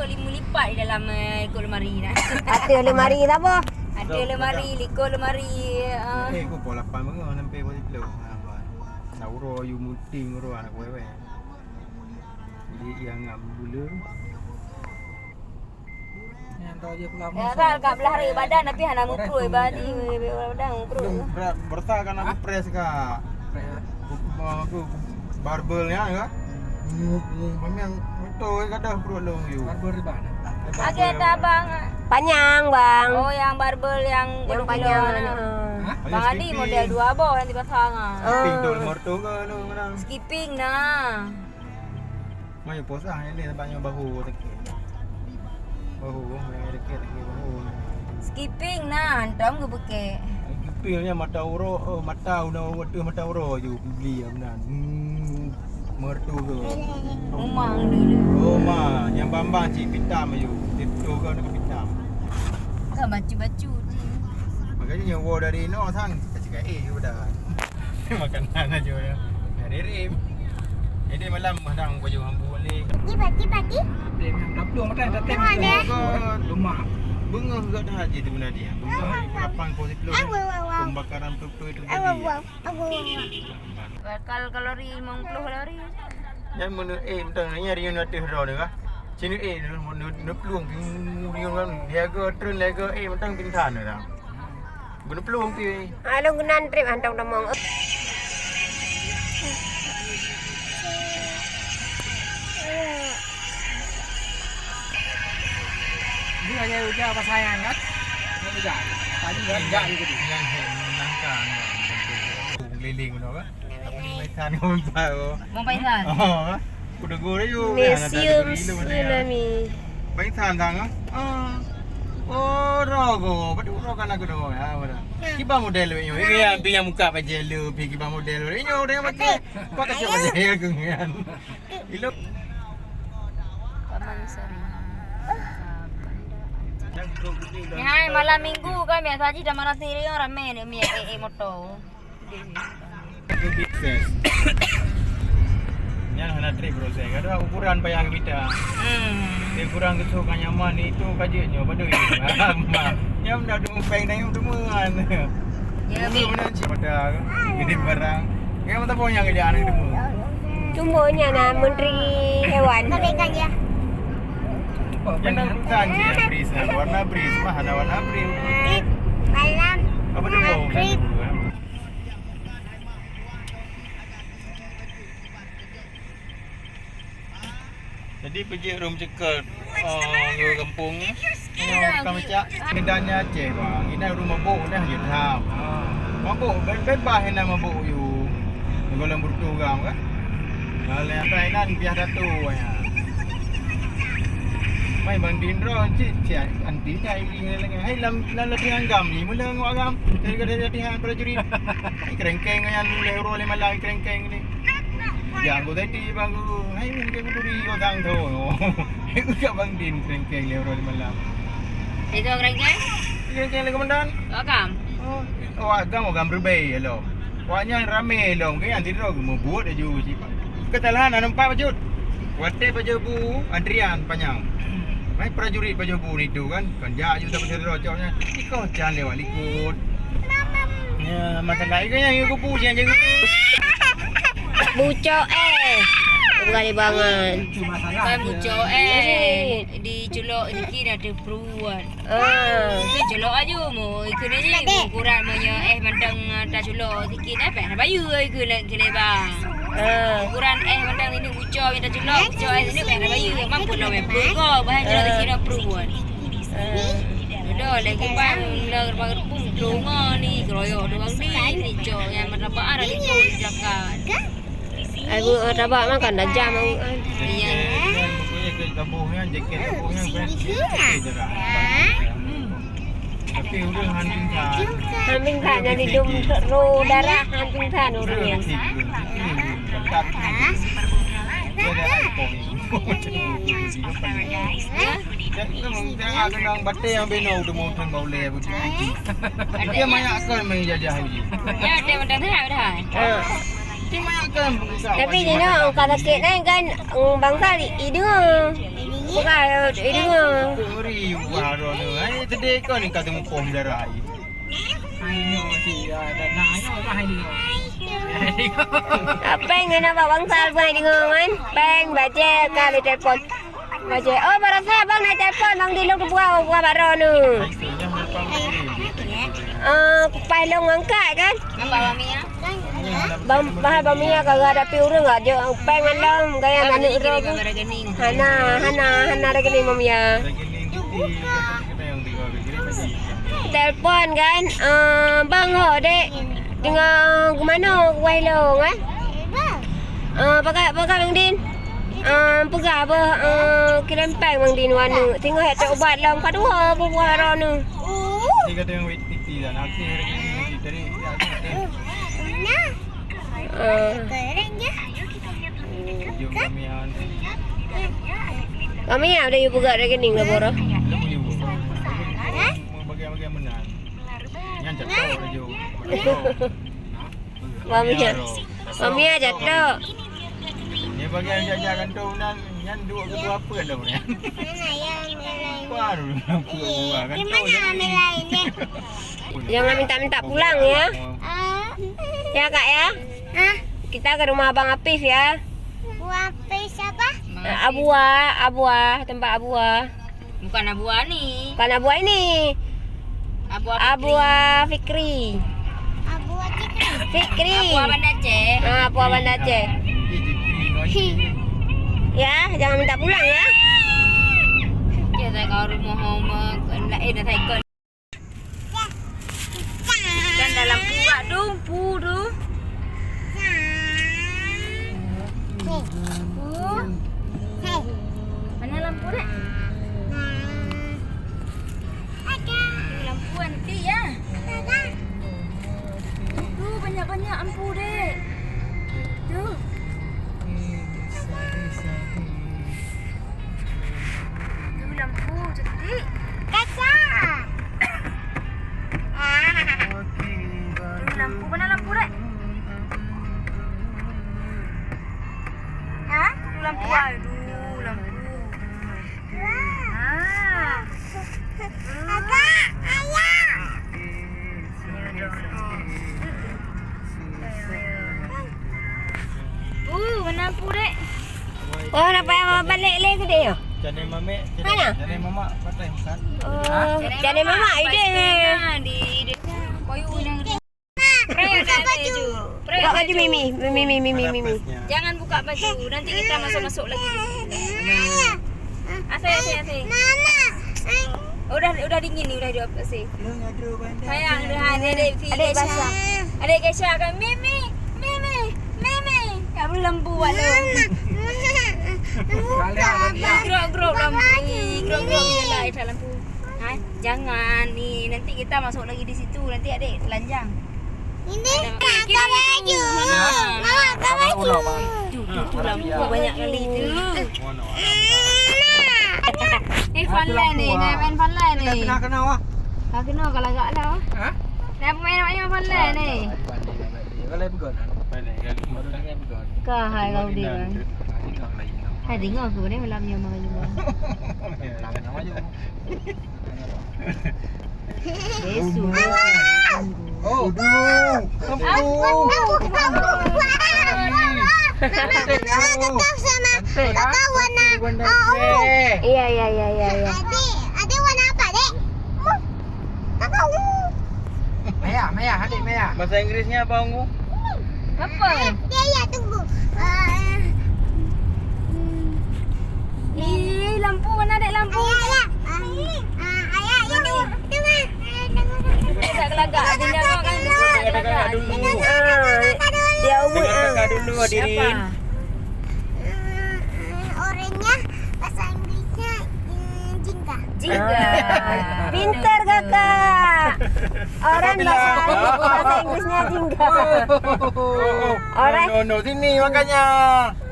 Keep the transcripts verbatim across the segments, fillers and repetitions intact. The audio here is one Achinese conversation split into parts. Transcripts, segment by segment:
Lima lipat di dalam, eh, likot lemari na. Ateueh lemari saboh. Ateueh lemari, likot lemari, ah. Eh, ku pukul lapan bangun sampai pukul sepuluh. Ha, bah. Sauro yu muting ro anak wewe. Jadi yang ngam bulu. Yang tahu dia pulang. Ya, kan, kat belah hari badan tapi hana mukrui badi, badan mukrui. Ber-, bersa kan aku press ka. Press. Aku barbel nya ka. Memang betul kadang perut long yu. Barbel di mana? Agak ada bang. Panjang bang. Oh, yang barbel yang Yang panjang. Hah? Bang Adi model dua boh yang tiba sanga. Pink tu mertu ke lu menang. Skipping nah. Mai puasa ni nampak nyoe bahu sakit. Bahu, mai sakit lagi bahu. Skipping nah, hantom geubukek. Skipping ni mata uroe, oh, mata udah waktu mata uroe ju beli ya benar. Hmm, mertu tu. Rumah dulu. Rumah, yang bambang cik pitam ju. Itu kan nak pitam. Kan bacu-bacu je. Makanya nyawa dari no sang, cakap eh udah. Makanan aja ya. Hari rim. Jadi malam kadang baju hambu balik. Pagi, pagi, pagi. Dia memang dah belum makan, dah tengok. Ada. Lemak. Bengong juga dah haji tu benda dia. Bengong lapan pukul sepuluh. Awa, awa, awa. Pembakaran betul-betul itu tadi. Awa, awa, awa, awa. Bakal kalori lima puluh kalori. Dan menurut eh, betul ni hari ni ateueh roh dia kah? Sini eh, nu, nu, nu peluang, nu, nu, kan. Dia ke turun, dia ke eh, mentang pingsan dah. Guna peluang pi. Ah, long geunan trip hantom tamong. Dia hanya ujar pasal yang kan? Dia ujar. Tadi kan jak juga tu. Yang nangka, nangka. Keliling mana kan? Tapi Maisan ngon Bang Faisal. Oh, kuda gurih tu. Museum Tsunami. Maisan sang ah. Ah. Oh, rogo. Padu rogo kan aku dah. Ya, mana? Kiba model weh nyoe. Ini yang tu yang muka pakai jelu, pi kiba model weh nyoe dia pakai. Pakai siapa saya kengan. Ilo. Paman Sari. Hai, malam minggu kan biasa je dah marah sendiri orang ramai ni mi eh eh motor. Sukses. Nyan hana trip proses. Kada ukuran payah kita. Hmm. Dia kurang kesuka nyaman itu kaji nyo pada ini. Nyam dah dua peng dah nyam temuan. Ya, Bi. Mana cik pada ini barang. Yang mata pun yang kerja anak temu. Cuma nya na Menteri Hewan. Tapi kan dia. Yang dah urusan je bris, warna bris, mah ada warna bris. Malam. Apa tu kau? Jadi peujeuet rum ceukeut, oh, ngon gampông nyoe. Nyoe ka meucak. Medan nyan Aceh, bang. Inan ureueng mabök dah jeuet tham. Mabök, be-, bebas inan mabök yue. Ngon lam beureutoh gam kan. Lalu yang lain nan biah datu ya. Mai bang Dindro cit, cit anti cai lagi. Hai lam, lam lagi agam ni, mula ngon agam. Jadi kada latihan prajurit. Hai kerengkeng yang luleh uroe lima lam kerengkeng ni. Ya, aku tadi bang guru. Hai, mungkin aku turi orang tu. Aku kat Bang Din, kerengkeng lewat di malam. Itu kerengkeng? Kerengkeng lagi komandan. Agam? Oh, oh, agam, agam berubah ya lo. Wak nyan ramai lo. Mungkin yang tidur aku membuat aja. Kesalahan ada empat baju. Watai baju bu, antrian panjang. Mai prajurit baju bu ni tu kan. Kan jak je tak pasal rocoknya. Iko can lewat likut. Ya, masalah itu yang aku bu, yang jaga. Bucok eh. Bukan libangan. Bukan bucok eh. Diculok sikit ada peruan. Ah. Itu culok aja mu. Ikut ni ukuran mu nya eh mantang taculok sikit eh payah bayu ikut nak kena bang. Ah. Ukuran eh mantang ni bucok minta culok, bucok eh sini payah bayu. Mampu nak memang kau bahan culok sikit dah peruan. Ah. Dah lagi bang dah gerbang gerbung kelonga ni keroyok tu bang ni. Ni cok yang martabak ada di tu jakat. Ai bu, eh, tabak makan dah jam, eh. Iya. Pokoknya ke kampung kan, jaket kampung kan, kan. Tapi udah hantu kan. Hantu kan jadi dum ro darah hantu kan urang. Dia ada iPhone. Dia, dia, dia, dia, dia, dia, dia, dia, batai yang beno udah mau tengok boleh begitu. Dia banyak kan main jajah uji. Ya, dia macam tu dah. Ha. Tapi ni nak ka sakit kan, kan, um, bangsa di, di dengar. Bukan, eh, deungoe. Ngeri, wah, droeneuh. Ai, teudeue kon ka teumeupoh darah ai. Ai, nyoe si, ah, dah nak nyoe mah ai deungoe. Péng ngon abang Sal pun ai deungoe kan. Péng, bajèe, ka lé telepon. Bajèe. Oh, barosa abang na telepon, Bang Din lôn teubuka, buka bak droeneuh. Eh, kupaih lôn angkat kan? Nampak Bang Mia? Bang, bah Bang Mia ka geuhadapi ureueng ka jok péng ngon lom, gaya aneuk droe. Hana, hana, hana rekening Bang Mia. Telepon kan, eh, bang ho dek, deungoe geumanö kupaih lôn eh. Eh, pakai, pakai Bang Din. Eh, peugah beuh, eh, kirém péng Bang Din u aneuk. Singoh jak teuubat lom, ka dua buah droeneuh. Tiga tengah wait titi dah. Nanti hari ini tadi. Eh. Kami ada yuk peugah rekening lah, Boro. Bagian-bagian benar. Yang cakap laju. Mami ya. Mami ya jatuh. Ni bagian jajan kantong nan, nyan dua kedua apa dah punya? Mana yang lain? Baru apa buah kantong. Di mana yang lain ni? Jangan minta-minta pulang ya. Ah. Ya, Kak, ya. Hah? Kita ke rumah Abang Apif ya. Abang Apif siapa? Abua, Abua, tempat Abua. Bukan Abu Ani. Bukan Abu Ani. Abu Fikri. Abu Fikri. Fikri. Abu Banda Aceh. Ah, Abu Banda Aceh. Ya, jangan minta pulang ya. Ya, saya kau rumah home, eh, dah saya ikut. Kan dalam uwak tu, pu tu. Pu. Mana lampu dek? Lampu anti ya. Tu, tu banyak-banyak lampu dek. Tu. Tu lampu cantik. Kaca. Ah. Tu lampu, mana lampu dek? Ha? Tu lampu. Aduh, lampu. Ah. Agak, ayah. Uh, mana lampu dek? Oh, nak payah balik leh ke dia? Jana mamak, jana, mana? Jana mamak, patai bukan? Oh, jana mamak, ide. Di, di, koyu yang Buka baju. Buka baju Mimi. Mimi, Mimi, Mimi, Mimi. Jangan buka baju. Nanti kita masuk-masuk lagi. Asai, asai, asai. Mama. Udah, udah dingin ni, udah hidup asai. Sayang, udah ada adik, adik Kesha. Adik Kesha kan, Mimi, Mimi, Mimi. Kat lampu buat lu. Mama. Buka baju. Grok, grok lampu. Grok, grok lampu. Hai, jangan ni. Nanti kita masuk lagi di situ. Nanti adik telanjang. Ini kakak baju. Mama, kakak baju. Tu, tu, tu lampu banyak kali tu. Eh, fun line ni. Nak main fun line ni. Kena, kena, wah. Kau kena kalau agak lah. Ha? Nak main, main fun line ni. Kalau begon. Kau hai kau dia kan. Hai dengar ke boleh malam ni orang rumah. Yesus. Oh, aduh. Ampun. Mama, mama, kakak sama kakak warna, ah, ungu. Iya, iya, iya, iya, iya. Adik, adik warna apa, Dek? Ungu. Kakak ungu. Maya, maya, adik maya. Bahasa Inggrisnya apa, ungu? Apa? Ya, ya, tunggu. Ah, hmm. Ih, lampu mana, Dek, lampu? Ayah, ayah. Ah, ayah, ayah. Tunggu, tunggu. Kelagak-kelagak. Dia kelagak dulu. Ah, dia ubit, ah. Kakak dulu, hadirin. Siapa? Hmm, hmm, oranye bahasa Inggrisnya, hmm, jingga. Jingga. Ah. Pintar kakak. Oranye bahasa, bahasa Inggrisnya jingga. Oh, oh. Oranye. No, no, no, sini makanya.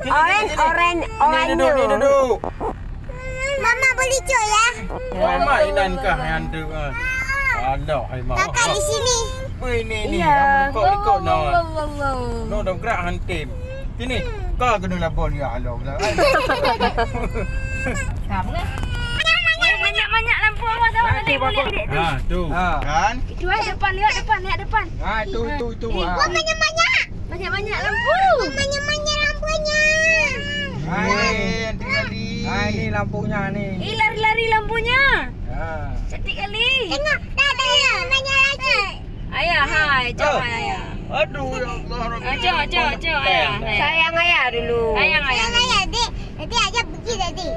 Sini, sini, sini. Oranye, oranye, oranye. Sini duduk, sini duduk. Mama boleh cok ya? Mama inan kah yang tu, ah. Alah, hai mak. Kakak di sini. Apa ini ni? Iya. Yang lekuk-lekuk no. Wow, wow, wow, wow. No, dong gerak hantim. Sini. Kau kena labon ya Allah. Kamu kan? Banyak-banyak lampu Allah tu. Nah, itu bagus. Dek, dek. Ha, tu. Ha. Kan? Itu, eh, depan, lihat depan, lihat depan. Ha, itu, itu, itu. Eh, ha. Buat banyak-banyak. Banyak-banyak lampu. Buat banyak-banyak lampunya. Ha, ini, ini, ini. Ha, ini lampunya ni. Eh, lari-lari lampunya. Ha. Cantik kali. Tengok, dah, dah, dah. Banyak lagi. Ayah, hai, cok, oh, hai, ayah. Aduh, ya Allah, Rabbi. Ah, cok, cok, cok, ayah, hai. Sayang ayah dulu. Sayang ayah. Sayang ayah, dek. Nanti ayah pergi tadi.